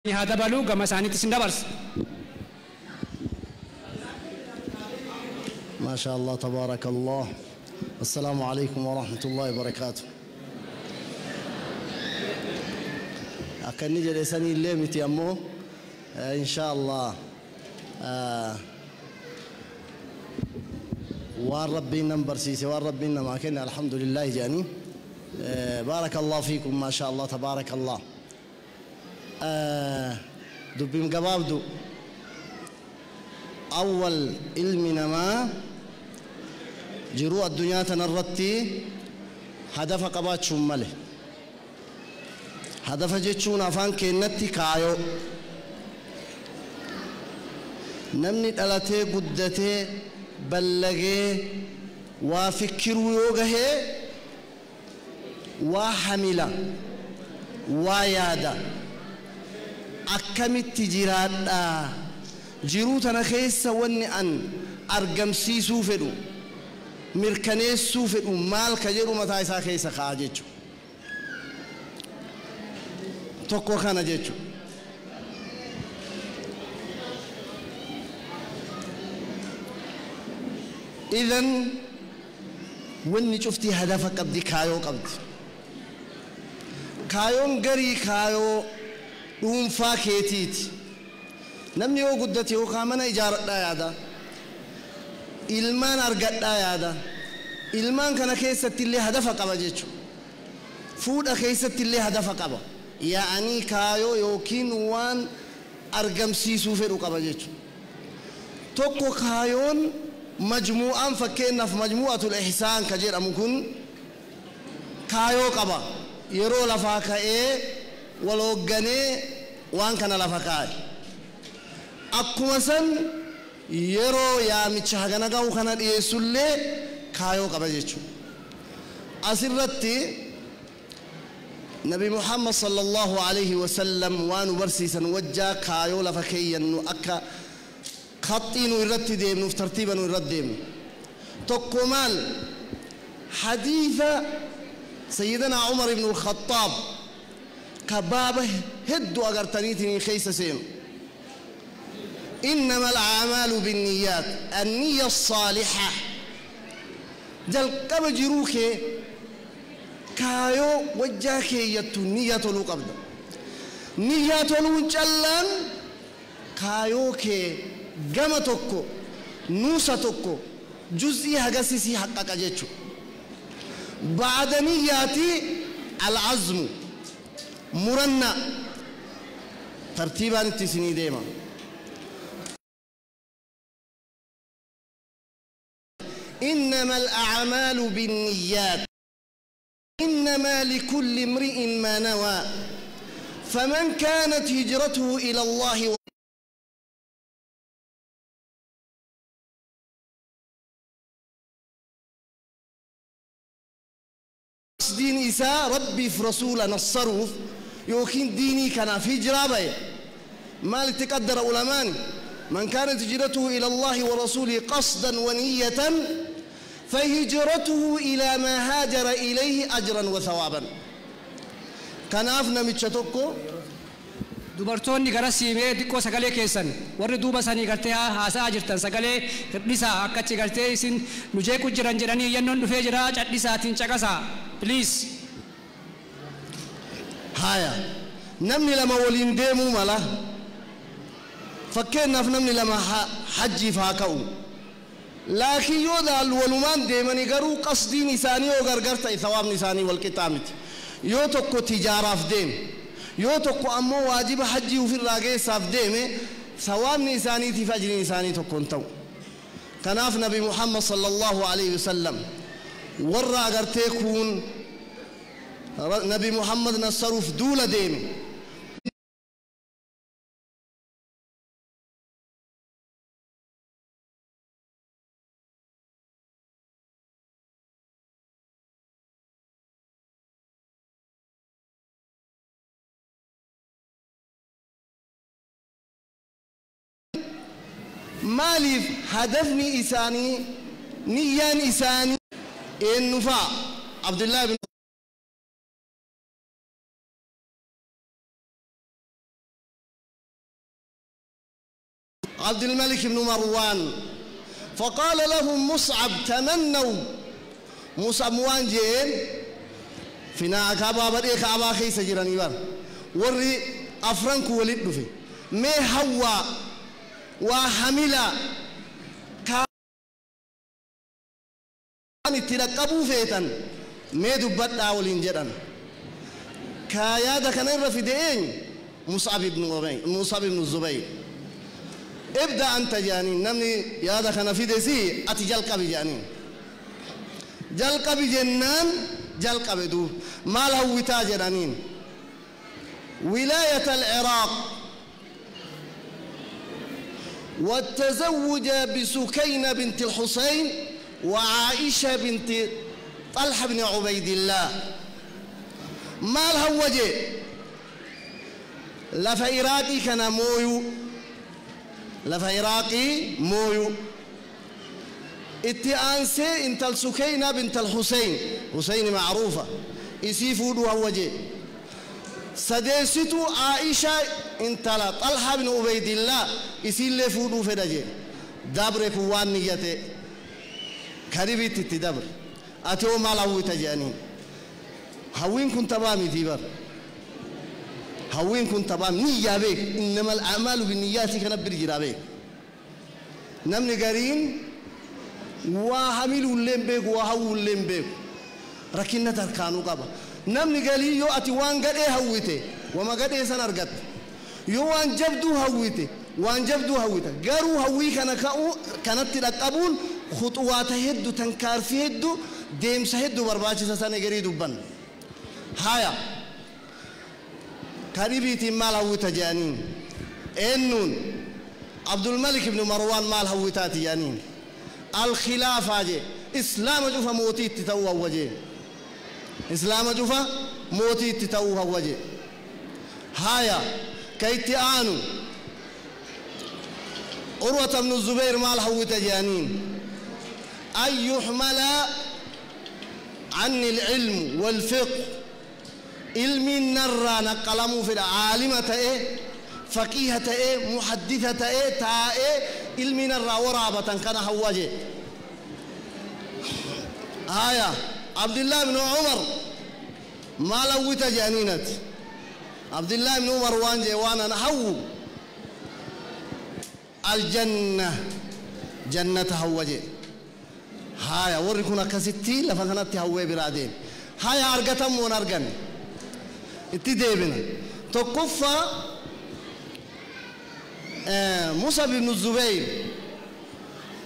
Haa dabaluu gama isaaniitti isin dabarsa. ما شاء الله تبارك الله. السلام عليكم ورحمة الله وبركاته. أكني جلسني اللي متي أمو إن شاء الله وان ربنا برسيسي وان ربنا ما كنا الحمد لله جاني. بارك الله فيكم ما شاء الله تبارك الله. دبيم قبابدو أول علمنا ما جرو الدنيا تنرتي هدف قبات شمله هدف جتشون أفان كنتي كايو نمني دلتي قدتي بلغي وافكروا يوغه وحملا ويادا أكمت جراد jiruu tana keessa wanni an argamsiisuu fedhu mirkaneessuu fedhu maal ka jedhu mataa isaa keessa ka'a jechu tokko kana jechu. Idan wanni cuftii hadafa qabdi kaayoo qabdi. Kaayoon garii kaayoo dhuunfaa keetiiti. Namni yoo guddate yookaan mana ijaaradhaa yaada, ilmaan argadhaa yaada, ilmaan kana keessatti illee hadafa qaba jechuudha. Fuudha keessatti illee hadafa qaba. Yaa'anii kaayoo yookiin waan argamsiisuu fedhu qaba jechuudha. Tokko kaayoon majmuu'aan fakkeenyaaf majmuu'atul ihsaan ka jedhamu kun kaayoo qaba. Yeroo lafaa ka'ee wal hoogganee waan kana lafa kaa'e. Akkuma san yeroo yaamicha hagana ga'u kana dhiyeessullee kaayoo qaba jechuudha. Asirratti Nabi Muhammad sallallahu alaihi wasallam waan nu barsiisan wajjaa kaayoo lafa keeyyannu akka khaxii nu irratti deemnuuf tartiiba nu irratti deemnu. Tokko maal hadiisa Sayyidina Umar ibn al-Khattaab ka baaba hedduu agartaniitiin keessa seenu. إنما الأعمال بالنيات النية الصالحة جل قبل جروك كايو وجهك يتو نية لو قبل نية لو جلان كايو كي جمتكو نوستكو جزئي هجسسي حقك جتشو بعد نياتي العزم مرنا ترتيبا تسني ديما. إنما الأعمال بالنيات إنما لكل امرئ ما نوى فمن كانت هجرته إلى الله دين إساء ربي في رسول نصره يوكين ديني كان في هجرة ما لتقدر علمان من كانت هجرته إلى الله ورسوله قصدا ونية فهجرته إلى ما هاجر إليه أجرا وثوابا. كنافنا متشتوكو Dubartoonni gara siimee xiqqoo sagalee keessan warri duuba sanii gartee haasaa jirtan sagalee hir'isaa akkachi gartee isin nu jeequ jiran jedhanii yennoon dhufee jira cadhisaatiin caqasaa please. Haya namni lama waliin deemuu mala fakkeenyaaf namni lama hajjiif haa ka'u laakiin yoo laallu walumaan deemanii garuu qasdiin isaanii yoo gargar ta'e thawaabni isaanii wal qixxaa miti. Yoo tokko tijaaraaf deeme yoo tokko ammoo waajiba hajjii ofirraa geessaaf deeme thawaabni isaaniitiif ajriin isaanii tokko hin ta'u. Kanaaf Nabi Muhammad sallallahu alaihi wasallam warra agartee kuun Nabi Muhammad nassaruuf duula deeme. Maaliif hadafni isaanii niyyaan isaanii eenyu fa'a? Abdullahi bin عبد الملك بن مروان. فقال لهم مصعب تمنوا. مصعب وان جين فينا كابا بدي كابا خيس جيراني بار وري أفرانكو ولد في مي هوا وحملا كان تلقبوا فيتن مي دبت أولين جدًا كايا كان الرفدين مصعب بن عمير مصعب بن الزبير. ابدأ أنت جاني نمني يا دخنا في دسي أتجال قبي جاني جال قبي جنان جال قبي دو ما له وتاجرانين ولاية العراق والتزوج بسكينة بنت الحسين وعائشة بنت طلحة بن عبيد الله. ما له وجه لفا إراقي كان مويو لفا إراقي مويو اتي أنسي انت السكينة بنت الحسين حسين معروفة يسيفودو وجه سديستو عائشة انت طلحة بن عبيد الله يسيل فودو فدجه دبر كوان نيته كريبت تدبر اتو مالاو تجاني هوين كنت بامي ديبر هوين كنت بام نية بك إنما الأعمال بالنيات كان برجرا بك نمني قرين وحمل اللين بك وهو اللين بك ركنة تركانو قبا نمني قالي يو أتي وان قد إيه هويته وما قد إيه سنرقت يو وان جبدو هويته وان جبدو هويته قارو هوي كان كانت تلقبون خطوات هدو تنكار في هدو ديمس هدو برباچ سنة قريدو بن هايا كاريبيتي مال هويتا جانين إنون عبد الملك بن مروان مال هويتاتي جانين الخلافة جي إسلام جوفا موتي تتوه وجه إسلام جوفا موتي تتوه وجه هايا كيتي آنو عروة بن الزبير مال هويتا جانين أن يحمل عني العلم والفقه علمي نرى نقلمو في العالمة إيه فقيهة إيه محدثة إيه تا إيه علمي نرى ورابة كان هواجه. آية عبد الله بن عمر ما لويت جانينت عبد الله بن عمر وانجي وانا نحو الجنة جنة هواجه. هايا وركونا كستي لفنتي هوي برادين هايا أرجتم ونرجن اتديبنا تقفى موسى بن الزبير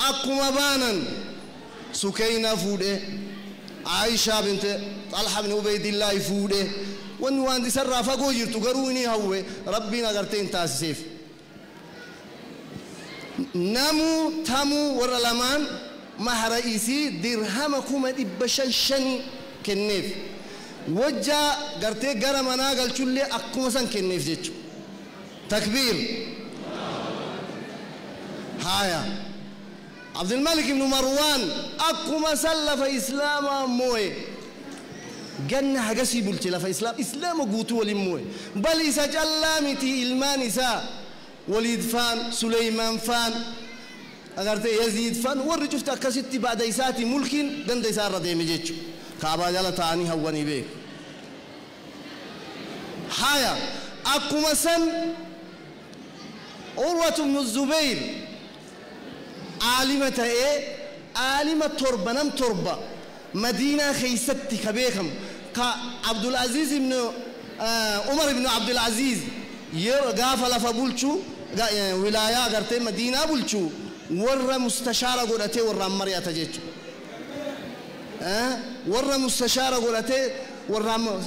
أقوم بانا سكينة فوده عائشة بنت طلحة بن عبيد الله فوده وان دي سر فقو جرتو قروني هو ربنا قرتين تاسيف نمو تمو ورلمان مع رئيسي درهمكم دبشن كنيف وجا قرتي قرمنا قال شلي أقوسا كنيف جيتشو تكبير. هايا عبد الملك بن مروان أقوم سلف إسلاما موي جنة حاجة بولتي لف إسلام إسلام قوتو ولموي بل إسا جلامتي إلمان إسا وليد فان سليمان فان أغرت يزيد فان ورّي شفت أكستي بعد إساتي ملكين دند إسار ردي مجيتشو كعبا جل تاني هوني بيك. هايا أقوم سن عروة بن الزبير عالمة إيه عالمة تربة نم تربة مدينة خيستي كبيخم كعبد العزيز بن عمر بن عبد العزيز يرغاف لفبولشو ولاية غرتي مدينة بولشو ورا مستشارة قولتي ورا مريا تجيتشو ورا مستشارة قولتي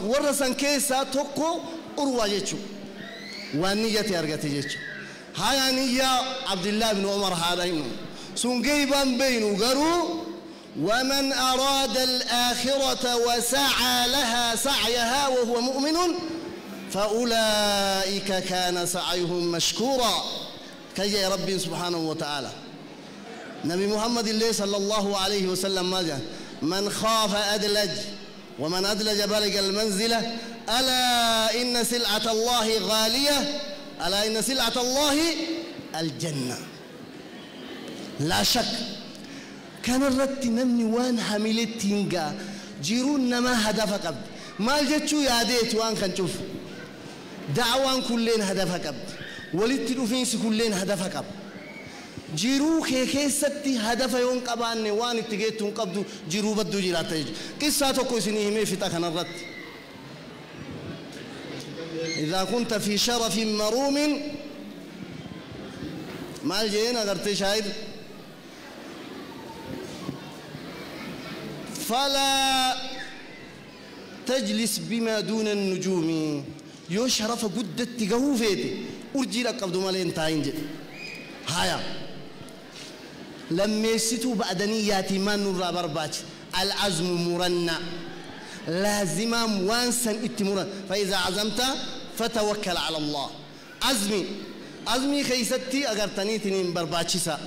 ورا سنكيسا توكو أروا جيتشو والنية أرغتي جيتشو هاي نية عبد الله بن عمر هذا إنه سنجيبا بينه قروا ومن أراد الآخرة وسعى لها سعيها وهو مؤمن فأولئك كان سعيهم مشكورا كي ربي سبحانه وتعالى. نبي محمد الله صلى الله عليه وسلم ماذا؟ من خاف أدلج ومن أدلج بلغ المنزلة ألا إن سلعة الله غالية ألا إن سلعة الله الجنة. Laa shak kanarratti namni waan hamiletti hin ga'a. Jiruun namaa hadafa qabdi. Maal jechuu yaadeeti waan kan cufu? Da'awaan kulleen hadafa qabdi. Walitti dhufiinsi kulleen hadafa qaba. Jiruu kee keessatti hadafa yoo hin qabaanne waan itti geettu hin qabdu, jiruu badduu jiraatta jechuudha. Qissaa tokko isinii himee fixa kanarratti. إذا كنت في شرف مروم maal jeen agartee shaayir فلا تجلس بما دون النجوم. yoo sharafa guddatti gahuu feete urjii dhaqqabdu malee hin taa'in jedhe. Haya lammeessituu ba'daniyyaatii maan nurraa barbaachisa? Al'azmu muranna laazimaan waan san itti muran. فإذا عزمت فتوكل على الله. Azmi azmii keeysatti agartaniitiin barbaachisa.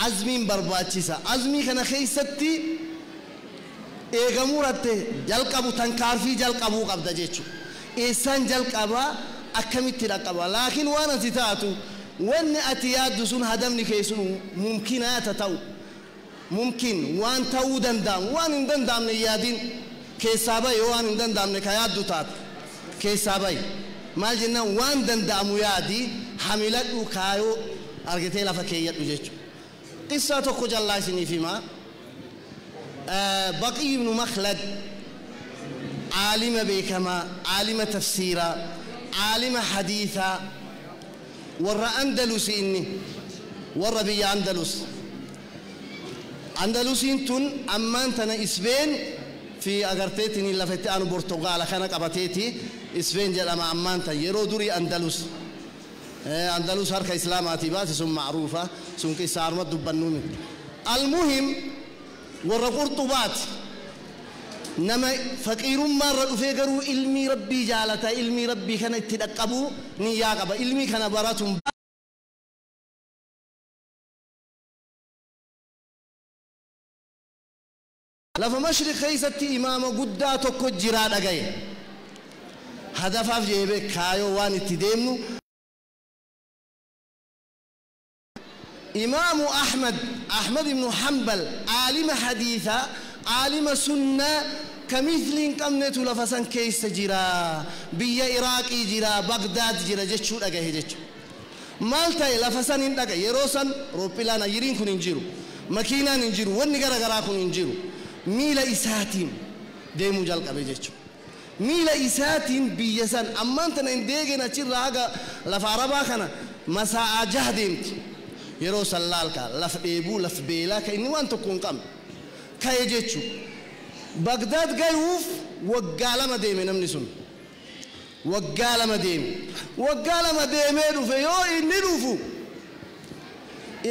Azmiin barbaachisa. Azmii kana keeysatti eegamuu ratte jalqabu tankaarfii jalqabuu qabda jechuudha. Eessaan jalqabaa akkamitti dhaqqaba? Laakiin waan ati taatu wanni ati yaaddu sun hadamni kee sun mumkinaata ta'u. Mumkin waan ta'uu danda'amu waan hin danda'amne yaadin keessaa bahi. Yoo waan hin danda'amne ka yaaddu taate keessaa bahi. Maal jennaan waan danda'amu yaadi hamiladhu kaayoo argitee lafa keeyyadhu jechuudha. Qissaa tokko jallaa isiniif himaa. Baqii ibnu Makhlad عالم بيكما عالم تفسيرا عالم حديثا ورا أندلس إني ورا بي أندلس أندلسين تون أمان تنا إسبين في أغرتيتني لفتي أنا برتغال خانك أبتيتي إسبين جل أما أمان تن يرو دوري أندلس أندلس هرك إسلاماتي بات سن معروفة سن كسار ما دبنومي. المهم ورا قرطبات nama faqiirummaa irra dhufee garuu ilmii rabbii jaalata ilmii rabbii kana itti dhaqqabu niyyaa qaba ilmii kana baratuun lafa mashriq keessatti imaama guddaa tokko jiraa dhagaye hadafaaf jeebe kaayoo waan itti deemnu. Imaamu Ahmad Ahmad ibnu Hanbal aalima hadiisaa عالم سنة كمثل قمنت لفسن كيس جرا بيا عراقي جرا بغداد جرا جتشو دغه جتشو مالتا لفسن دغه يروسن روبلانا يرين كن انجيرو ماكينان انجيرو وني غرا غرا كن انجيرو ميلا إساتين ديمو جلقبه جتشو ميلا إساتين بيسان أمانتنا إن ديغنا چرا هاغا لفعربا خنا مساء جهديمت يروسن لالكا لف ديبو لف بيلا كإني وان تكون قم ka'e jechu Bagdaad gayuuf waggaa lama deeme namni sun waggaa lama deeme waggaa lama deemee dhufe. Yoo inni dhufu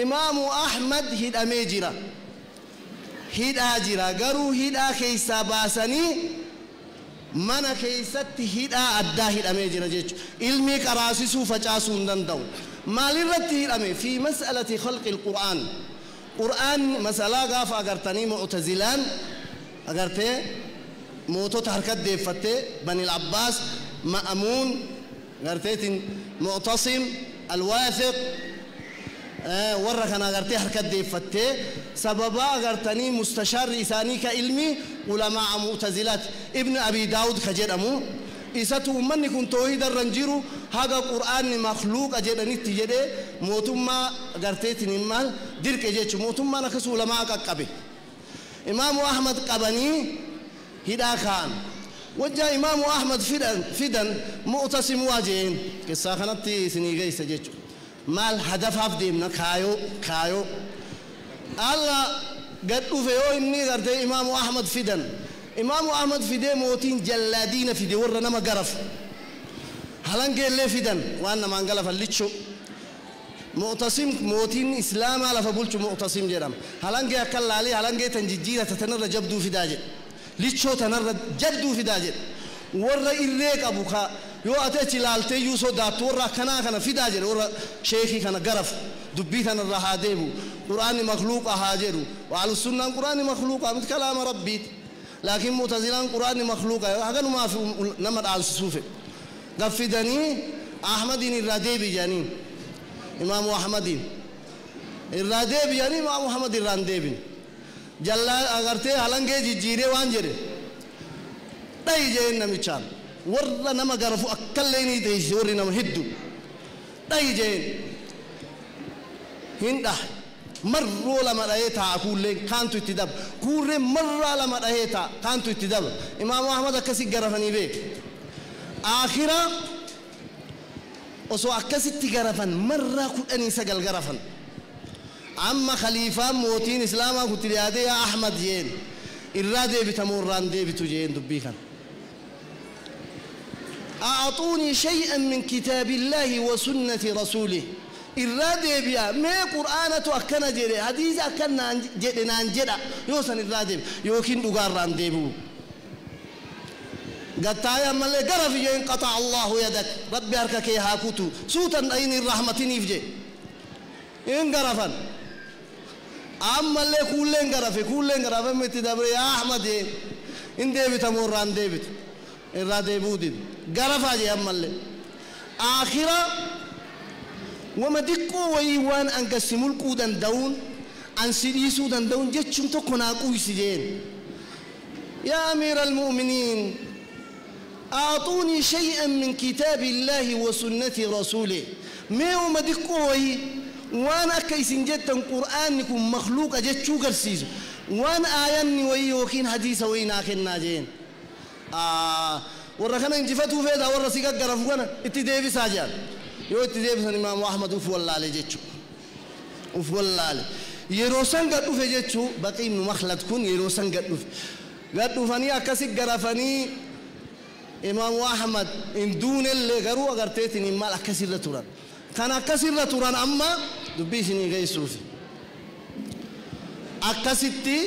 Imaamu Ahmad hidhamee jira hidhaa jira garuu hidhaa keessaa baasanii mana keessatti hidhaa addaa hidhamee jira jechu. Ilmii qaraasisuu facaasuu hin danda'u. Maalirratti hidhame? Fi mas'alati khalqi alqur'aan. Qur'aan masalaa gaafa agartanii mu'tazilaan agartee mootota harka deeffattee Banil Abbaas Ma'amuun agarteetiin Mu'tasim Alwaafiq warra kana agartee harka deeffattee sababaa agartanii mustashaarri isaanii ka ilmi ulamaa mu'tazilaati Ibn Abi Daawud ka jedhamu isatu ummanni kun toohida irra hin jiru haga qur'aanni makhluuqa jedhanitti jedhee mootummaa garteetiin maal dirqe jechu mootummaan akkas ulamaa qaqqabe. Imaamu Ahmad qabanii hidhaa kaa'an. Wajjaa Imaamu Ahmad fidan Mu'tasim waa jeen qissaa kanatti isinii geessa jechuudha. Maal hadafaaf deemna kaayoo kaayoo alla gad dhufe yoo inni gartee Imaamu Ahmad fidan Imaamu Ahmad fidee mootiin jallaadiina fide warra nama garafu halangeellee fidan waan namaan galafan lichuu Mu'tasim mootiin Islaamaa lafa bulchu Mu'tasim jedhama. Halangee akka laalee halangee tan jijjiirata tanarra jabduu fidaa jedhe lichoo tanarra jabduu fidaa jedhe warra irree qabu ka yoo ati achi laaltee iyyuu sodaattu warra akkanaa kana fidaa jedhe warra sheekii kana garafu dubbii tanarra haa deemu qur'aanni makhluuqa haa jedhu waalusunnaan qur'aanni makhluuqa miti kalaama rabbiiti. Laakiin mu'tazilaan qur'aanni makhluuqa haganumaaf nama dhaalsisuu fedhe. Gaffidanii Ahmadiin irraa deebi jedhaniin Imaamu Ahmadiin Irraa deebi'anii Imaamu Ahmad irraan deebine. Jallaa agartee halangee jijjiiree waan jedhe. Dhayi jeen namichaan. Warra nama garafu akkallee ni teessise warri nama hedduu. Dhayi jeen. Hin dhahe. Marroo lama dhahee taa'a kuulleen kaantu itti daba. Kuurreen marraa lama dhahee taa'a kaantu itti daba. Imaamu Ahmad akkasi garafanii beeku. Aakhira osoo akkasitti garafan marraa 19 garafan. Amma khaliifaan mootiin islaamaa kutti dhiyaatee yaa Ahmad jeen irraa deebitamoo irraan deebitu jeen dubbii kana. أعطوني شيئا من كتاب الله وسنة رسوله. irraa deebi'a mee qur'aanatu akkana jedhe hadiisa akkanaan jedhe naan jedha yoo san irraa deebi yookiin dhugaarraan deebi'u. Gattaayee ammallee gara fiyyee hin qaxaa Allahu yadak rabbi harka kee haa kutu suutan dhayini rahmatiniif jedhe hin garafan. Ammallee kuulleen garafe kuulleen garafe itti dabre yaa Ahmad hin deebitamoo irraan deebitu irraa deebi'uu didu garafaa jee ammallee. Aakhira wama diqqoo wayii waan an gassi mulquu danda'uun an si dhiisuu danda'uun jechuun tokko naa quuysi jeen. Yaa amiira almu'miniin أعطوني شيئا من كتاب الله وسنة رسوله. mee wama diqqoo wayii waan akka isin jettan qur'aanni kun makhluuqa jechuu garsiisu waan aayanni wayii yookiin hadiisa wayii naa kennaa jeen. Warra kana injifatuu feetaa warra si gaggarafu kana itti deebisaa jedhan. Yoo itti deebisan Imaamu Ahmad uf wallaale jechuudha. Uf wallaale. Yeroo san gad dhufe jechuu Baqii ibnu Makhlad kun yeroo san gad dhufe. Gad dhufanii akkasi garafanii Imaamu Ahmad hin duunellee garuu agarteetiin maal akkasirra turan. Kan akkasirra turan amma dubbii isinii geessuufi. Akkasitti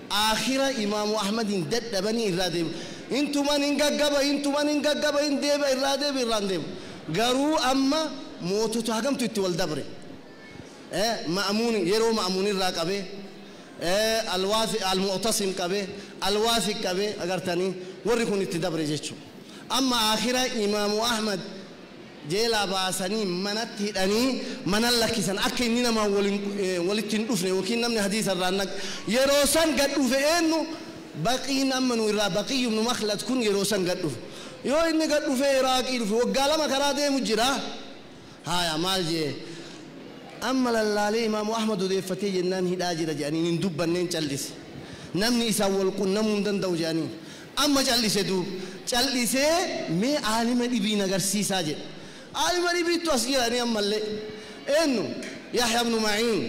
aakhira Imaamu Ahmadiin dadhabanii irraa deebi'u. Intuman hin gaggaba intuman hin gaggaba hin deebi'a irraa deebi'a irraan deebi'u. Garuu amma mootota hagamtu itti wal dabre. Ma'amuun yeroo ma'amuun irraa qabee almu'tasim qabee alwaasiq qabee agartanii warri kun itti dabre jechuudha. Amma aakhira Imaamu Ahmad jeelaa baasanii manatti hidhanii mana lakkisan akka inni namaan walitti hin dhufne yookiin namni hadiisa irraa naq yeroo san gad dhufe eenyu baqiin amma nu irraa Baqii ibnu Makhlad kun yeroo san gad dhufe. Yoo inni gad dhufee Iraaqii dhufe waggaa lama karaa deemu jira. Haaya maal jee amma lallaalee Imaamu Ahmad odeeffatee jennaan hidhaa jira jedhanii hin dubbanneen callise. Namni isaan wal qunnamuu hin danda'u jedhanii amma callise duub callisee mee aalima dhibiin agarsiisaa jedhe. Aalima dhibiittu as jiranii ammallee eenyu Yahya ibnu Ma'iin.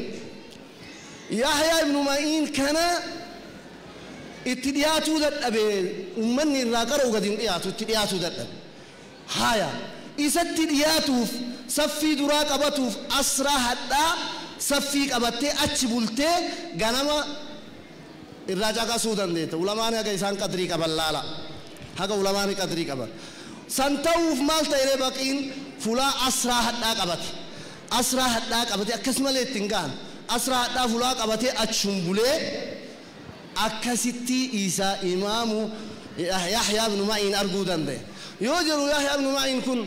Yahya ibnu Ma'iin kana itti dhiyaatuu dadhabe uummanni irraa qara'u gadi hin dhiyaatu itti dhiyaatuu dadhabe. Haaya isatti dhiyaatuuf saffii duraa qabatuuf asraa hadhaa saffii qabattee achi bultee ganama irraa caqasuu dandeetta. Ulamaan haga isaan qadrii qaban laala. Haga ulamaan qadrii qaban. San ta'uuf maal ta'ee baqiin fulaa asraa hadhaa qabate. Asraa hadhaa qabate akkasumallee ittiin gahan. Asraa hadhaa fulaa qabatee achuun bulee akkasitti isaa Imaamu Yahya ibnu Ma'iin arguu danda'e. Yoo jiru Yahya ibnu Ma'iin kun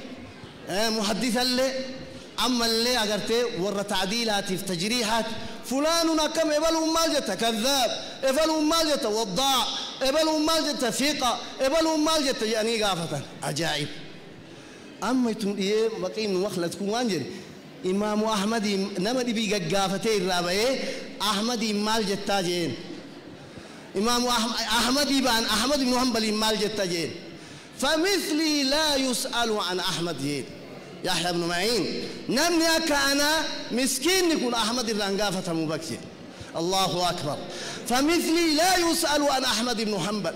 muhaddisallee ammallee agartee warra ta'diilaatiif tajriihaat fulaanun akkam ebaluun maal jetta kadhaab ebaluun maal jetta waddaa ebaluun maal jetta fiiqa ebaluun maal jetta jedhanii gaafatan. Ajaa'ib. Amma itun dhiyee Baqii ibnu Makhlad kun waan jedhe Imaamu Ahmadiin nama dhibii gaggaafatee irraa ba'ee Ahmadiin maal jettaa jeen. Imaamu Ahmadii ba'an Ahmad ibnu Hanbaliin maal jetta jeen. فمثلي لا يسأل عن أحمد جين. يحيى بن معين نمني أكا أنا مسكين يكون أحمد الرنقافة مبكي. الله أكبر. فمثلي لا يسأل عن أحمد بن حنبل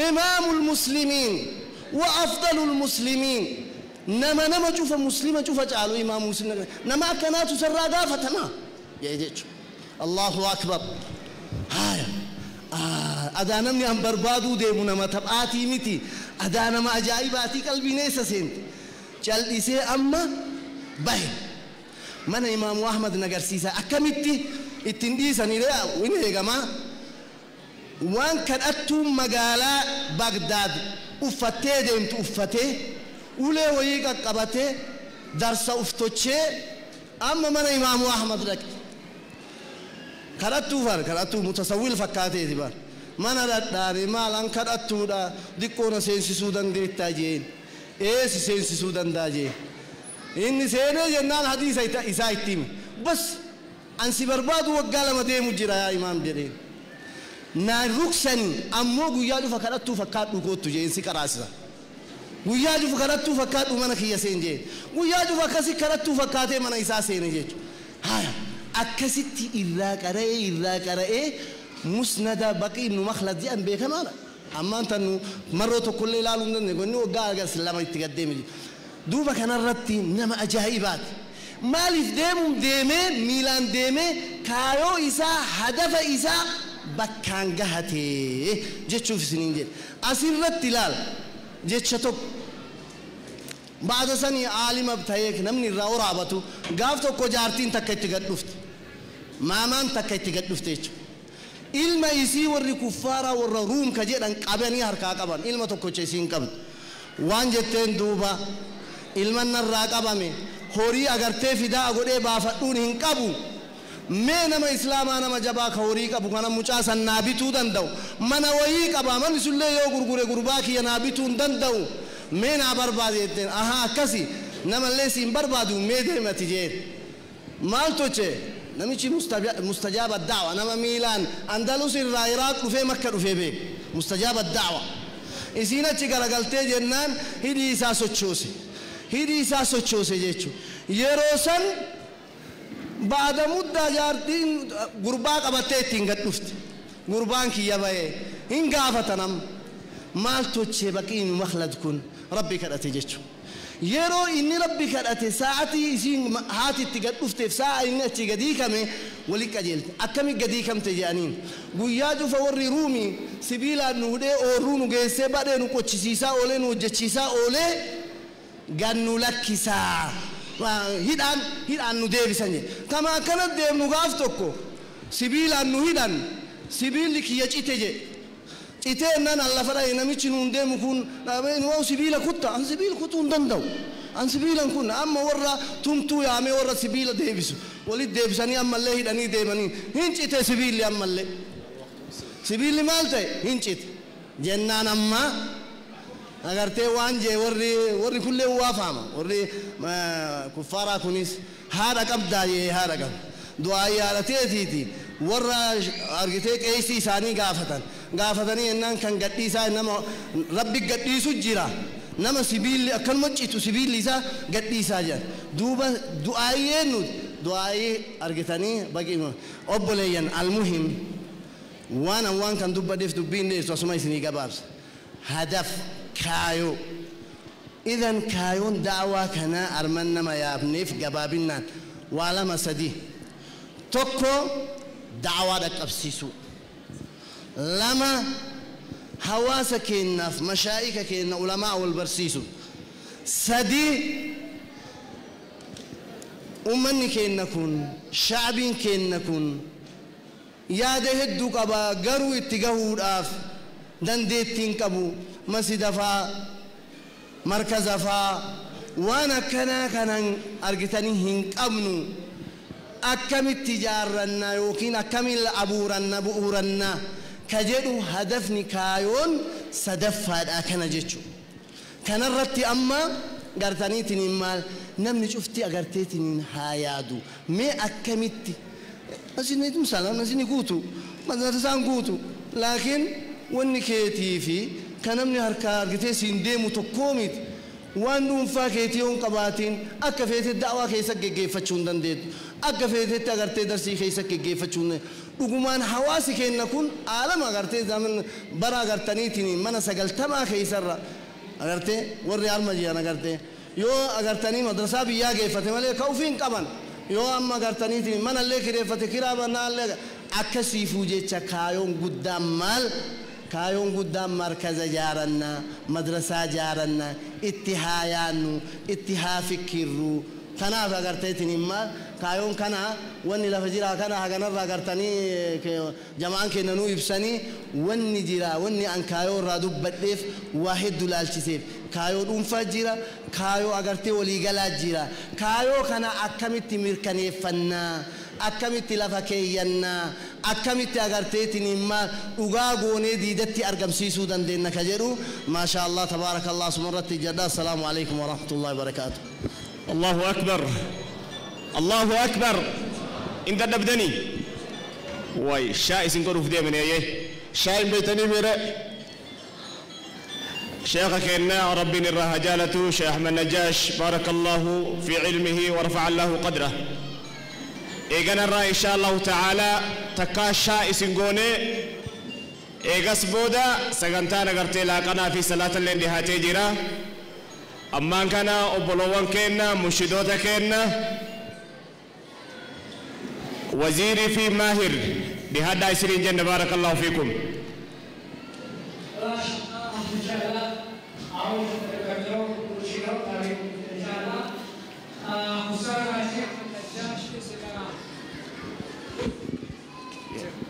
إمام المسلمين وأفضل المسلمين. نما نما شوف مسلمة شوف جعلوا إمام مسلم نما كانت سر قافة ما يجيش. الله أكبر. هاي أدا نمني أم بربادو ديمونا ما تبعاتي متي أدا نما أجايباتي قلبي نيسا سنت جلسي أما به من إمام أحمد نجرسيسا أكملتي التنديسة نيرا وين يا جماعة وان كان أتو مقالة بغداد أفتي ديمت أفتي ولا ويجا قبته درس أفتوشي أما من إمام أحمد رك Kadhattuu far kadhattuu mutasawwil fakkaateeti bar. Mana dhadhaane maalan kadhattuudha diqqoona seensisuu dandeettaa jeen. Eesi seensisuu danda'a jeen. Inni seenee jennaan hadiisa isaa itti hime. Bas ansi barbaadu waggaa 2 deemu jira yaa imaam jedheen. Naan ruksanii ammoo guyyaa dhufa kadhattuu fakkaadhu koottu jeen si qaraasisa. Guyyaa dhufa kadhattuu fakkaadhu mana kiyya seen jeen. Guyyaa dhufa akkasi kadhattuu fakkaatee mana isaa seene jechuudha. Haya akkasitti irraa qara'ee musnada Baqii ibnu Makhlad jedhan beekamaadha. Ammaan tan marroo tokkollee ilaaluu hin dandeenye inni waggaa agas 2 itti gaddeeme. Duuba kanarratti nama ajaa'ibaati. Maaliif deemuun deemee miilaan deemee kaayoo isaa hadafa isaa bakkaan gahatee jechuuf isiniin jedhe. Asirratti ilaala jecha tokko baada sanii aalima ta'ee namni irraa waraabatu gaaf tokko jaartiin takka itti gad dhufte. Maamaan takka itti gad dhufte jechuudha. Ilma isii warri kuffaaraa warra Ruum ka jedhan qabanii harkaa qaban ilma tokkocha isiin qabdu. Waan jetteen duuba ilma narraa qabame horii agartee fidaa godhee baafadhuun hin qabu. Mee nama islaamaa nama jabaa ka horii qabu kana mucaa san naa bituu danda'u. Mana wayii qaba manni sullee yoo gurgure gurbaa kiyya naa bituu hin danda'u. Mee naa barbaade jetteen ahaa akkasi namallee siin barbaadu mee deemati jeen. Maal toche namichi mustajaaba da'wa nama miilaan Andalus irraa Iraaq dhufee Makka dhufee beeku mustajaaba da'wa. Isiin achi garagaltee jennaan hidhii isaa sochoose. Hidhii isaa sochoose jechuudha. Yeroo san baada muddaa jaartiin gurbaa qabattee ittiin gad dhufte. Gurbaan kiyya bahee hin gaafatan amma. Maal tochee Baqii ibnu Makhlad kun Rabbi kadhate jechuudha. Yeroo inni Rabbi kadhate sa'atii isiin haati itti gad dhufteef sa'a inni achi gad hiikame wali qajeelte. Akkami gad hiikamte jedhaniin. Guyyaa cufa warri Ruumii sibiilaan nu hudhee oorruu nu geessee badhee nu qochisiisaa oolee nu hojjechiisaa oolee gad nu lakkisaa. Hidhaan nu deebisan jedhe. Kama akkana deemnu gaaf tokko sibiilaan nu hidhan sibiilli kiyya cite jedhe. Citee nan lafa dha'e namichi nuun deemu kun nu sibiila kutta an sibiila kutuu hin danda'u. An sibiilan kun amma warra tumtuu yaamee warra sibiila deebisu walitti deebisanii ammallee hidhanii deemanii hin cite sibiilli ammallee. Sibiilli maal ta'e hin cite. Jennaan amma agartee waan jee warri kullee waa faama warri kuffaaraa kunis haadha qabdaa jee haadha qaba. Du'aa yaadateetiiti warra argitee qeessii isaanii gaafatan. Gaafatanii jennaan kan gadhiisaa nama Rabbi gadhiisu jira. Nama sibiilli akkanuma citu sibiilli isaa gadhiisaa jira. Duuba du'aayyee nuti du'aayee argitanii baqii obboleeyyan almuhim waan waan kan dubbadheef dubbiin dheessu asuma isinii gabaabsa. Hadaf kaayoo. Idan kaayoon da'awaa kanaa arman nama yaafneef gabaabinnaan waa 2 3. Tokko da'awaa dhaqqabsiisuu. 2 hawaasa keenyaaf mashaayika keenya ulamaa wal barsiisu. 3 ummanni keenya kun shaabiin keenya kun yaada hedduu qaba garuu itti gahuudhaaf dandeettiin qabu masjida faa markaza faa waan akkanaa kanan argitanii hin qabnu. Akkamitti ijaarranna yookiin akkamiin abuuranna bu'uuranna ka jedhu hadafni kaayoon sadaffaadha kana jechuudha. Kanarratti amma gartaniitiin maal namni cufti agarteetiin haa yaadu. Mee akkamitti masjidni tumsala masjidni guutu madrasaan guutu laakiin wanni keetii fi kan namni harkaa argitee siin deemu tokkoo miti. Waan dhuunfaa keetii yoon qabaatiin akka feetetti da'waa keessa geggeeffachuu hin dandeettu. Akka feetetti agartee darsii keessa geggeeffachuu hin dandeettu. Dhugumaan hawaasi keenya kun aalama agartee zaman bara agartaniitiin mana 90 keessarra agartee warri harma jiran agartee yoo agartanii madrasaa biyyaa geeffate malee ka ofii hin qaban yoo amma agartaniitiin manallee kireeffate kiraa banaallee akkasiifuu jecha kaayoon guddaan maal kaayoon guddaan markaza jaarannaa madrasaa jaarannaa itti haa yaannu itti haa fikirru. Kanaaf agarteetiin maal kaayoon kana wanni lafa jiraa kana haganarraa agartanii jamaan keenya nuu ibsanii wanni jira wanni an kaayoo irraa dubbadheef waa hedduu laalchiseef kaayoo dhuunfaa jira kaayoo agartee waliigalaa jira kaayoo kana akkamitti mirkaneeffannaa Akkamitti lafa keeyyannaa akkamitti agarteetiin imma dhugaa goonee diidatti argamsiisuu dandeenya ka jedhu maasha Allah tabaarakallah sumarratti jedha. Assalaamu alaikum warahmatullahi wabarakaatu. Allahu akbar, Allahu akbar. In dadhabdanii way shaa isin godhuuf deemaniyyee shaa hin beeytanii miire. شيخ كنا ربي نراها جالته شيخ أحمد نجاش بارك الله في علمه ورفع الله قدره. إيغانا الرأي إن شاء الله تعالى تكاشا إسنغوني إيغاس بودا سغنتانا غرتي لاقنا في صلاة اللين دي جيرا. أمان كان أبلوان كنا مشدوتا كنا وزيري في ماهر بهذا عشرين جنة بارك الله فيكم.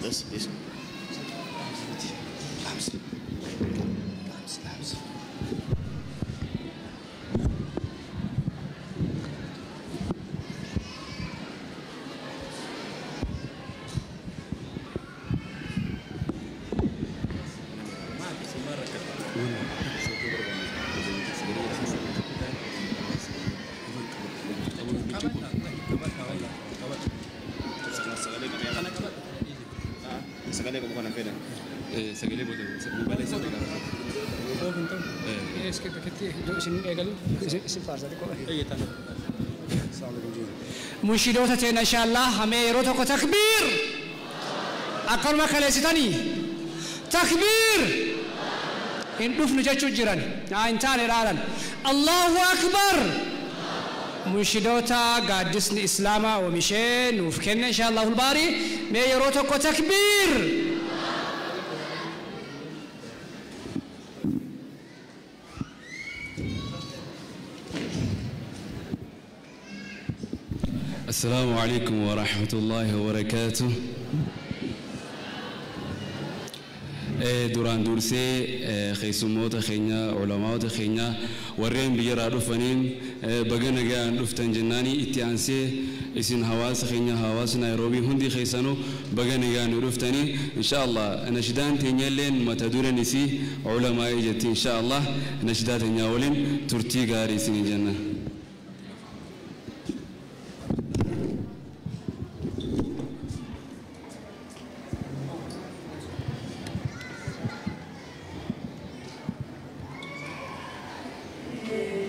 This. Munshidoota teena insha Allah hamee yeroo tokko takbiir akkanuma kaleessitanii takbiir hin dhufnu jechuu jiran naa hin taane dhaalan. Allahu akbar. Munshidoota gaaddisni islaamaa oomishee nuuf kenne insha Allahul baari mee yeroo tokko takbiir. السلام عليكم ورحمة الله وبركاته. duraan dursee keessummoota keenya ulamaawota keenya warreen biyyarraa dhufaniin baga nagaan dhuftan jennaanii itti aansee isin hawaasa keenya hawaasa Naayiroobii hundi keessanuu baga nagaan nu dhuftanii insha Allah nashidaan teenyalleen mata dureen isii ulamaa'ii jetti insha Allah nashidaa teenyaa waliin turtii gaarii isin jenna. Yeah.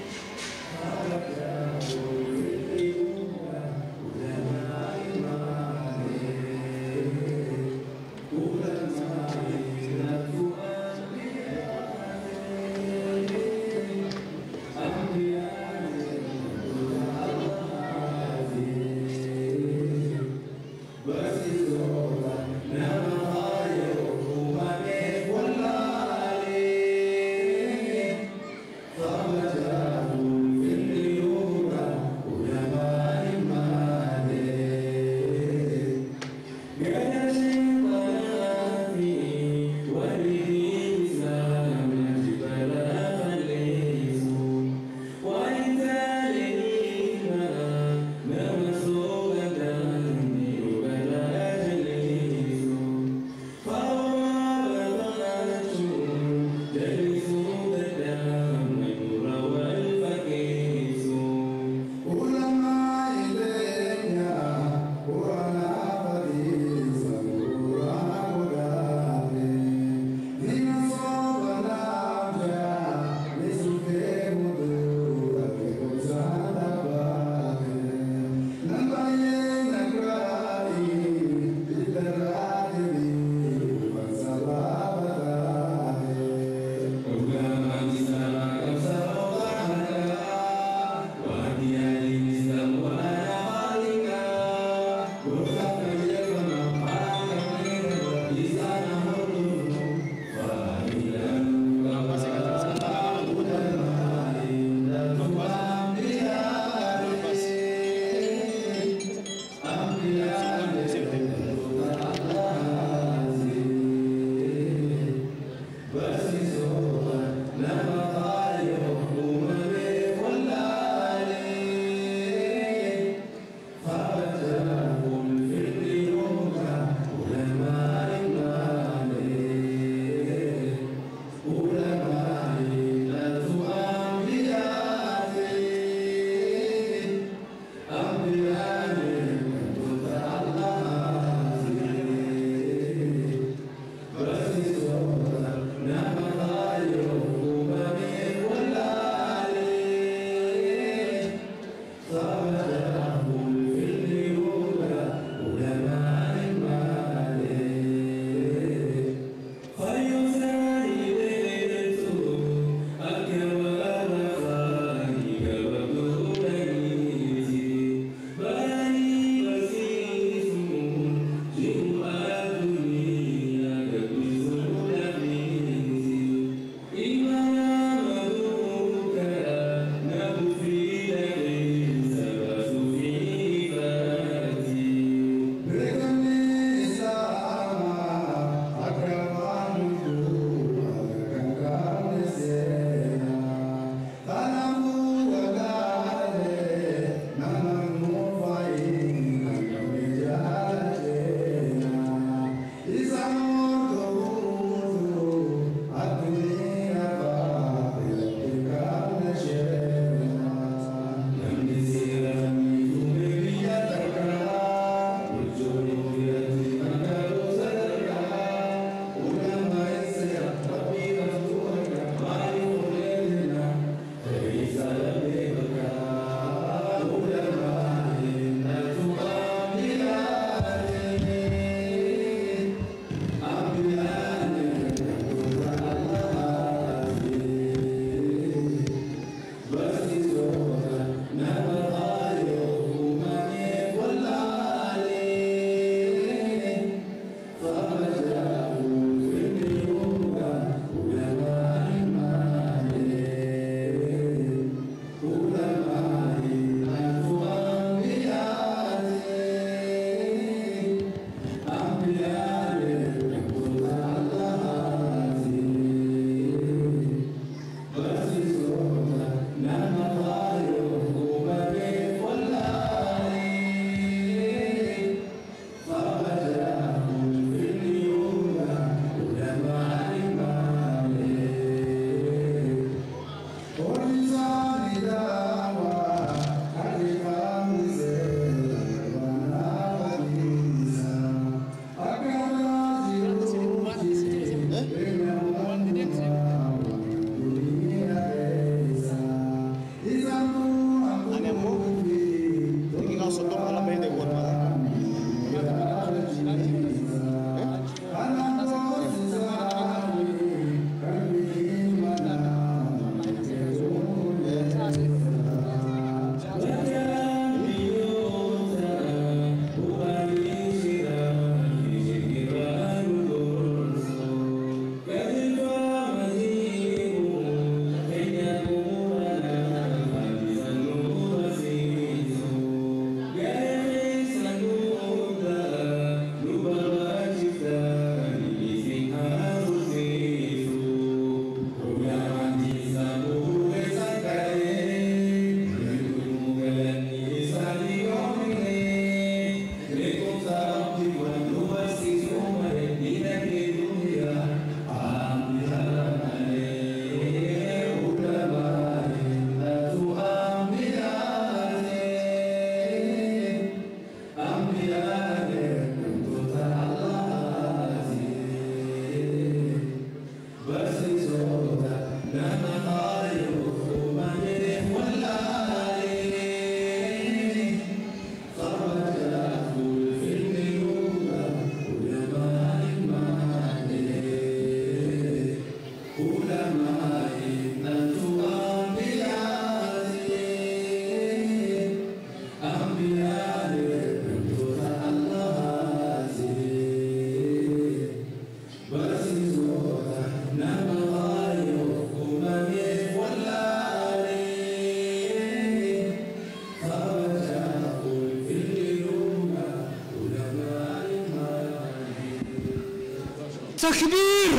تكبير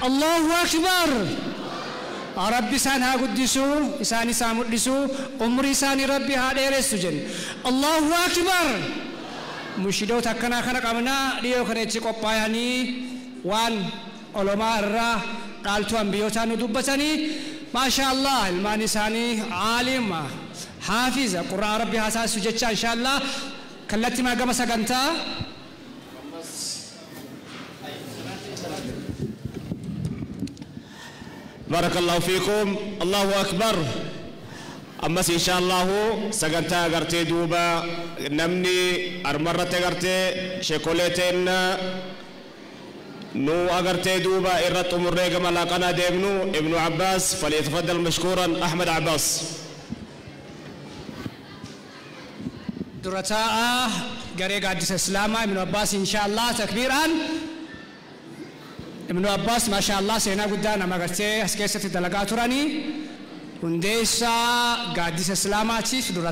الله أكبر ربي سان ها قدسو إساني سامدسو عمري ساني ربي ها ديرسو جن الله أكبر مشيدو تكنا خنا قمنا ليو خنيتي قباياني وان علماء الرا قالتو أنبيوتا ندبتني ما شاء الله الماني ساني عالم حافظ قرآن ربي حساس جتشا إن شاء الله كلتي ما قام سكنتا بارك الله فيكم الله أكبر Ammas insha Allahu sagantaa agartee duuba namni armarratti agartee sheekoleeteen nu agartee duuba irra xumurree gama laaqanaa deemnu. Ibnu Abbaas falyatafaddal mashkuuran. Ahmed Abbaas. Dura taa'aa garee gaaddisa Islaamaa Ibnu Abbaas, insha Allah, takbiiraan. Ibnu Abbaas, maasha Allah, seenaa guddaa nama gartee as keessatti dalagaa turanii, hundeessaa gaaddisa Islaamaatiif dura.